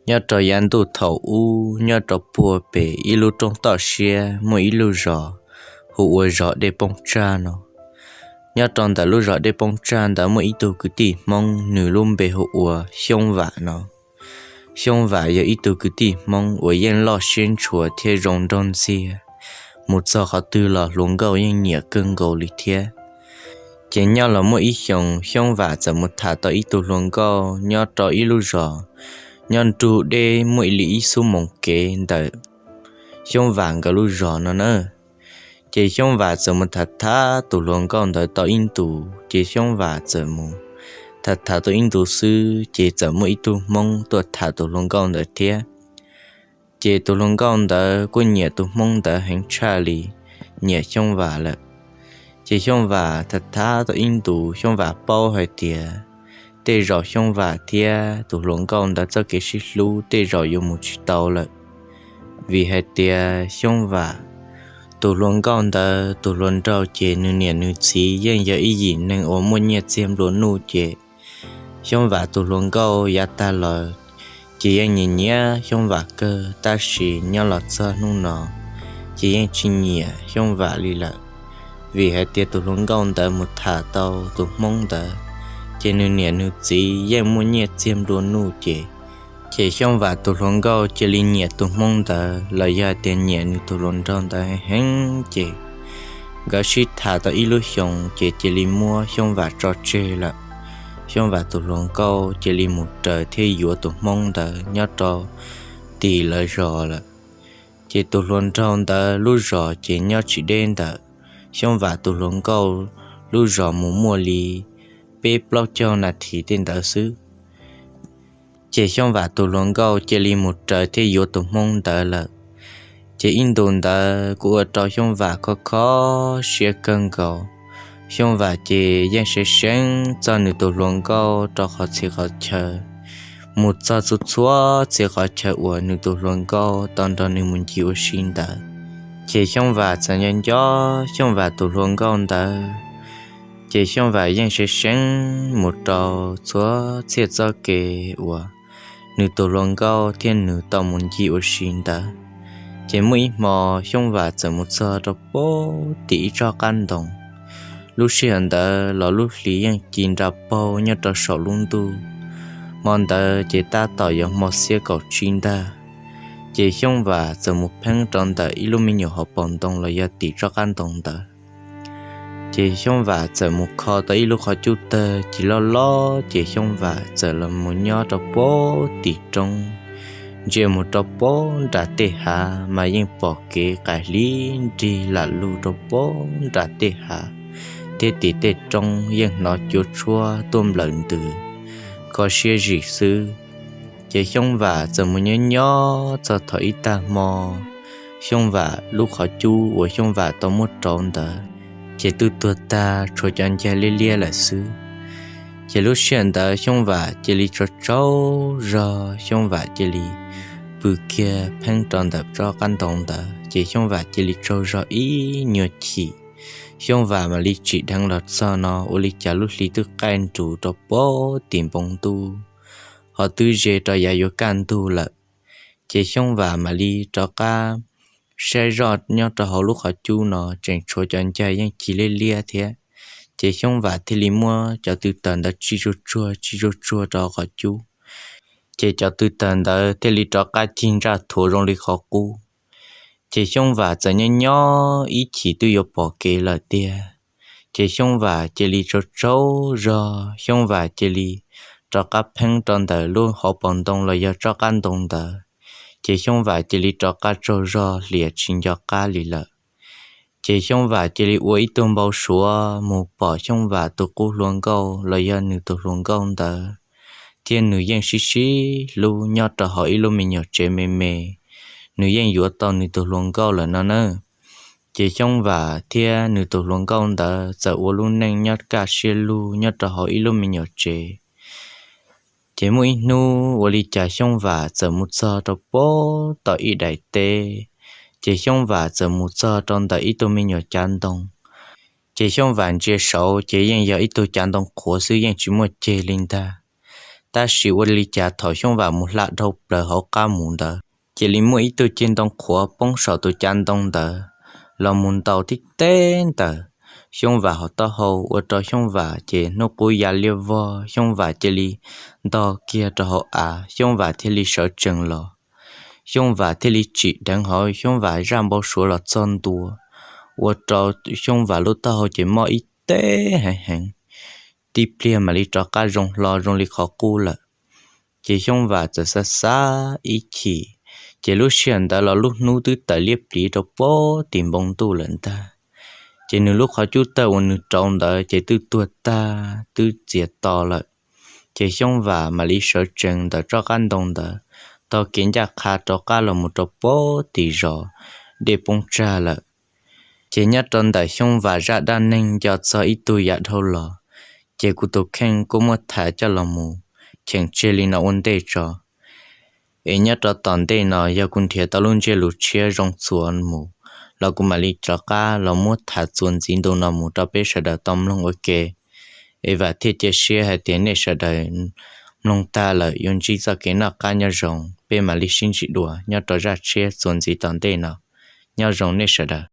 Nyob rau yav ntuj thaum ub, nyob rau puag pem ib lub roob toj siab muaj ib lub zos hu ua zos Dej Poob Tsag no. Nyob rau ntawm lub zos Dej Poob Tsag ntawd muaj ib tug kwv tij Hmoob, nws lub npe hu ua Xyoob Vam no. Xyoob Vam yog ib tug kwv tij Hmoob uas yeej loj siab ntshua thiab zoo nraug ntxiag, mus txog qhov twg los hluas nkauj yeej nyiam kawg nkaus li thiab. Ces nyob los muaj ib xyoos, Xyoob Vam txawm mus tham tau ib tug hluas nkauj nyob rau ib lub zos nyob nrug deb muaj li ib xuab moos kev ntawm Xyoob Vam nkawd lub zos no na. Ces Xyoob Vam txawm mus tham tham tus hluas nkauj ntawd tau ib ntus, ces Xyoob Vam txawm mus tham tham tau ib ntus xwb, ces txawm muaj ib tug Hmoob tuaj tham tus hluas nkauj ntawd thiab. Ces tus hluas nkauj ntawd kuj nyiam tus Hmoob ntawd heev tshaj li, nyiam Xyoob Vam lawm. Ces Xyoob Vam tham tham tau ib ntus, Xyoob Vam paub hais tias tej zaum Xyoob Vam thiab tus hluas nkauj ntawd txoj kev sib hlub tej zaum yuav mus tsis tau lawm. Vim hais tias Xyoob Vam tus hluas nkauj ntawd tus hluas nraug ces nws niam nws txiv yeej yog ib yim neeg uas muaj nyiaj txiag nplua nuj, ces Xyoob Vam tus hluas nkauj yav tag los ces yeej nyiam nyiam Xyoob Vam kawg, tab sis nyob los txog hnub no ces yeej tsis nyiam Xyoob Vam li lawm. Vim hais tias tus hluas nkauj ntawd mus tham tau tus Hmoob ntawd, ces nws niam nws txiv yeej muaj nyiaj txiag nplua nuj, ces ces Xyoob Vam tus hluas nkauj cia li nyiam tus Hmoob ntawd los yog tias nyiam nws tus hluas nraug ntawd heev, ces nkawd sib tham tau ib lub xyoos ces cia li muab Xyoob Vam tso tseg lawm. Xyoob Vam tus hluas nkauj cia li mus raws thiab yuav tus Hmoob ntawd nyob rau tim lawv zos lawm. Ces tus hluas nraug ntawd lub zos ces nyob tsis deb ntawm Xyoob Vam tus hluas nkauj lub zos mus muaj li peb plaub caug nas this tej ntawd xwb. Ces Xyoob Vam tus hluas nkauj cia li mus raws thiab yuav tus Hmoob ntawd lawm. Ces ib ntus ntawd kuj ua rau Xyoob Vam kho kho siab kawg nkaus. Xyoob Vam ces yeej seev seev txog nws tus hluas nkauj rau qhov txhia qhov chaw, mus txog txhua txhua txhia qhov chaw uas nws tus hluas nkauj tau nrog nws mus ncig ua si ntawd. Ces Xyoob Vam txawm nco nco Xyoob Vam tus hluas nkauj ntawd, ces Xyoob Vam yeej seev seev mus rau txhua txhia txoj kev uas nws tus hluas nkauj thiab nws tau mus ncig ua si ntawd. Ces muaj ib hmo Xyoob Vam txawm mus txog rau puag tim ib tsob qab ntoo. Lub sij hawm ntawd los lub hli yeej ci nra paug nyob rau saum lub ntuj. Hmo ntawd ces tab tom yuav hmo xiab kaum tsib ntag. Ces Xyoob Vam txawm mus pheeb rau ntawm ib lub me nyuam hauv paus ntoo los yog tim tsob qab ntoo ntawd. Ces Xyoob Vam txawm mus kho tau ib lub qhov cub tawg ci loj loj, ces Xyoob Vam txawm los mus nyob rau puag tim roob, ntsia mus rau puag nram tej hav mas yeej pom kev qaim hli nrig lam lug rau puag nram tej hav, thiab tim tej roob yeej hnov cuav tshuab tuaj nplawm ntws, kho siab zim xwb. Ces Xyoob Vam txawm mus nyob nyob txog thaum ib tag hmo, Xyoob Vam lub qhov cub uas Xyoob Vam tau muab rauv ntawd ces twb tuag tag, tshuav cov ncaig liab liab lawm xwb. Ces lub sij hawm ntawd Xyoob Vam cia li tsaug tsaug zog, Xyoob Vam cia li pw kiag pheeb rau ntawm tsob qab ntoo ntawd, ces Xyoob Vam cia li tsaug zog ib nyuag chim. Xyoob Vam mam li tsim dheev los txog no ua li cas lub hli twb qaij nrus rau puag tim npoo ntuj, ho twb ze rau yav yuav kaj ntug lawm. Ces Xyoob Vam mam li rov qab saib zoj nyob rau hauv lub qhov cub no tseem tshuav cov ncaig yeej ci liab liab thiab. Ces Xyoob Vam thiaj li muab cov tw tawg ntawd tsis tsuag tsuag tsis tsuag tsuag rau hauv qhov cub. Ces cov tw tawg ntawd thiaj li rov qab cig ntsaj thuav zoo li qhov qub. Ces Xyoob Vam txawm nyob nyob ib chim twb yuav pom kev lawm tiag. Ces Xyoob Vam cia li tsaug tsaug zog, Xyoob Vam cia li rov qab pheeb rau ntawm lub hauv paus ntoo los yog tsob qab ntoo ntawd. Ces Xyoob Vam cia li rov qab tsaug zog hlias tsis nco qab li lawm. Ces Xyoob Vam cia li ua ib tug npau suav mus pom Xyoob Vam tus qub hluas nkauj los yog nws tus hluas nkauj ntawd, thiab nws yeej sib sib hlub nyob rau hauv ib lub me nyuam tsev me me, nws yeej yuav tau nws tus hluas nkauj lawm no na. Ces Xyoob Vam thiab nws tus hluas nkauj ntawd txawm ua lub neej nyob kaj siab lug nyob rau hauv ib lub me nyuam tsev. Ces muaj ib hnub ua li cas Xyoob Vam txawm mus txog rau puag tom ib daim teb. Ces Xyoob Vam txawm mus txog rau ntawm ib tug me nyuam cav ntoo. Ces Xyoob Vam ntsia saud ces yeej yog ib tug cav ntoo qhuav xwb, yeej tsis muaj ceg li ntag. Tab sis ua li cas thaum Xyooj Vam mus hla dhau plaws hauv qab mus ntawd, cia li muaj ib tug ceg ntoo qhuav poob saum tus cav ntoo ntawd los mus ntaus tib teg ntawm Xyooj Vam hauv taub hau, ua rau Xyooj Vam ces hnub qub ya liab vog, Xyooj Vam cia li ntog kiag rau hauv av, Xyooj Vam thiaj li sawv tsees los. Xyooj Vam thiaj li tsim dheev hauv Xyooj Vam zaj npau suav los txog ntua, ua rau Xyooj Vam lub taub hau ces mob ib teg heev heev, tib pliag mam li rov qab zoo hlo zoo li qhov qub lawm. Ces Xyooj Vam txawm xav xav ib chim, ces lub sij hawm ntawd los lub hnub twb tawm liab pliv rau puag tim npoo ntuj lawm ntag. Ces nws lub qhov cub tawg uas nws rauv ntawd ces twb tuag tag twb txias to lawm. Ces Xyooj Vam mam li sawv tsees ntawm tsob qab ntoo ntawd, taug kev ncaj qha rov qab los mus rau puag tim zos, dej poob tsag lawm. Ces nyob rau ntawm Xyooj Vam zaj dab neeg nco txog ib tug yam dhau los, ces kuv tus kheej kuj muab tham coj los mus cheem tseg li no ua ntej tso. Es nyob rau tom ntej no yog kuv nrhiav tau lub ntsiab lus tshiab zoo txuas mus los kuv mam li rov qab los muab tham txuas ntxiv ntu no mus rau peb sawv daws tau mloog ua ke. Es vam thiab cia siab hais tias nej sawv daws mloog tag lawm yuav ntsib txoj kev noj qab nyob zoo, peb mam li sib ntsib dua nyob rau zaj tshiab txuas ntxiv tom ntej no. Nyob zoo nej sawv daws.